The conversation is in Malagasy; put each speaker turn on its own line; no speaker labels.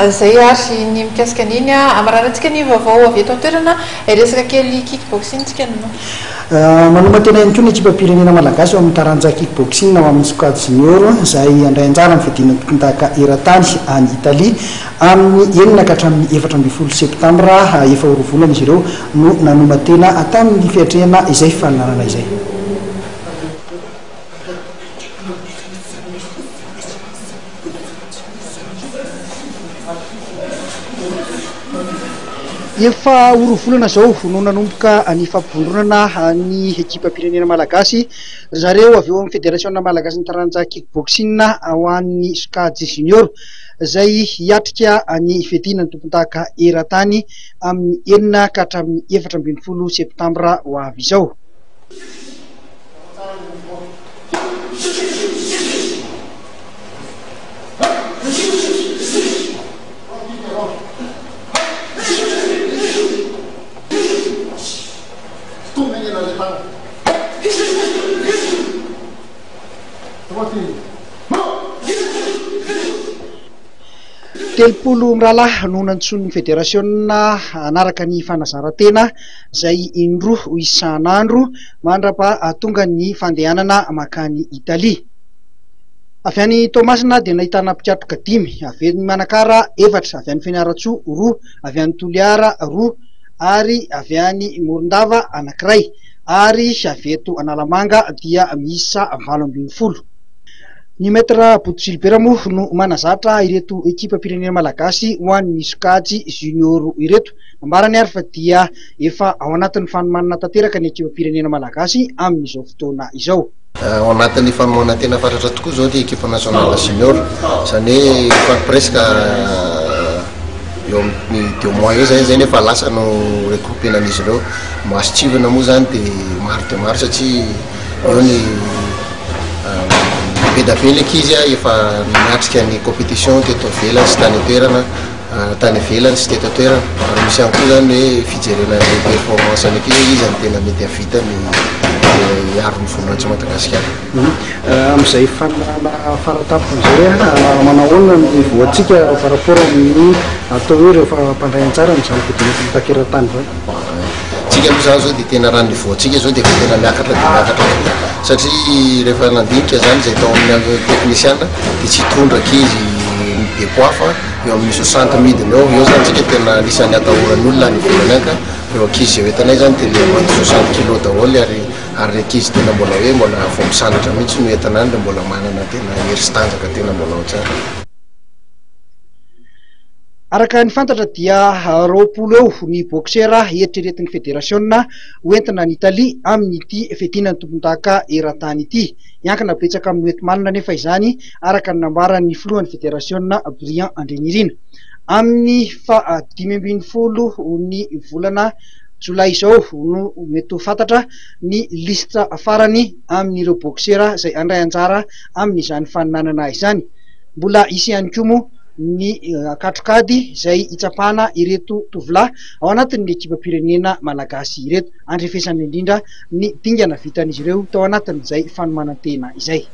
Izay ary ny mikasika an'iny. Hamaranantsika ny vaovao avy eto an-toerana. Hiresaka kely kick boxing tsika no.
Manoman-tena ihany koa ny ekipam-pirenena malagasy eo amin'ny taranja kick boxing ao amin'ny sokajy junior izay handray anjara amin'ny fiadiana ny tompondaka eran-tany any Italie amin'ny enina ka hatramin'ny 14 septambra. Efa ho roa volana izy ireo no nanoman-tena tamin'ny fiatrehana izay faninanana izay. Efa ho roa volana izao no nanomboka ny fampivondronana ny ekipam-pirenena malagasy. Ry zareo avy eo amin'ny federasiona malagasin'ny taranja kick-boxing ho an'ny sokajy junior izay hiatrika ny fiadiana ny tompondaka eran-tany amin'ny enina ka hatramin'ny 14 septambra ho avy izao. 30 mirahalahy no nantsoin'ny federasiona hanaraka ny fanazaran-tena izay indroa isan'andro mandra-pahatonga ny fandehanana mankany Italia. Avy any Toamasina dia nahitana mpikatroka dimy, avy any Manakara efatra, avy any Fianarantsoa roa, avy any Toliara roa ary avy any Morondava anankiray ary avy eto Analamanga dia miisa 18. Ny Maître Boto Gilbert moa no manazatra ireto ekipam-pirenena malagasy ho an'ny sokajy junior ireto. Nambarany ary fa dia efa ao anatin'ny fanomanana tanteraka ny ekipam-pirenena malagasy amin'izao fotoana izao.
Ao anatin'ny fanomanan-tena fatratra tokoa izao ity ekipa nationale junior, izany hoe efa presque eo amin'ny deux mois eo zay zay nefa lasa no regroupena an'izy ireo. Mason-tsivana moa zany dia maro dia maro satria eo ny be dia be ny ankizy efa niatrika ny compétition teto ivelany sy tany an-toerana. Tany ivelany sy teto an-toerana ary misy ihany koa izany hoe fijerena ny performance ny ankizy hoe iza no tena mety hahavita ny hiaro ny voninahitr'i Madagasikara.
Amin'izay faninana faratampony izay, manao ahoana ny niveau antsika par rapport amin'ny atao hoe ireo mpandray anjara amin'izany fiadiana tompon-daka eran-tany izany?
Tsika aloha izany izao dia tena raha ny niveau antsika izao dia efa tena miakatra dia miakatra tokoa satria rehefa nandinika izany izay tao amin'ny teknisiana dia tsy hitondra ankizy be poids fa Eo amin'ny 60 midina eo, eo zany tsika tena anisan'ny atahoran'ny olona any ivelany any ka, ireo ankizy izay hoentinay zany dia le moins de 60 kilos daholo ary ary ny ankizy tena mbola hoe mbola vao misandratra mihitsy no entina any, mbola manana tena hery sy tanjaka tena mbola ao tsara.
Araka ny fantatra dia 20 eo ny boksera eritreretin'ny federasiona hoentina any Italia amin'ity fiadiana ny tompondaka eran-tany ity. Miankina betsaka amin'ny hoenti-manana anefa izany araka ny nambaran'ny filohan'ny federasiona Briand Andrianirina. Amin'ny faha 15 ny volana jolay izao no mety ho fantatra ny lisitra farany amin'ireo boksera izay handray anjara amin'izany faninanana izany. Mbola hisy ihany koa moa ny katrokady izay hitsapana ireto tovolahy ao anatin'ny ekipam-pirenena malagasy ireto. Andrefesana indrindra ny dingana vitan'izy ireo tao anatin'izay fanomanan-tena izay.